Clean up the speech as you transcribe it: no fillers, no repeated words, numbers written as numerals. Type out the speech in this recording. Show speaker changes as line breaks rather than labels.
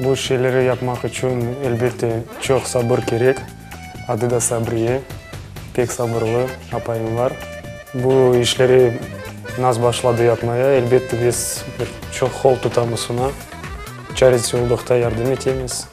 Bu şeyleri yapmaq içün, elbette, çoq sabır kerek. Adı da Sabriye, pek sabırlı apayım var. Bu işleri naz başladı yapmaya, elbette, biz bir çoq qol tutamız oña, çaresi olduqta yardım etemiz.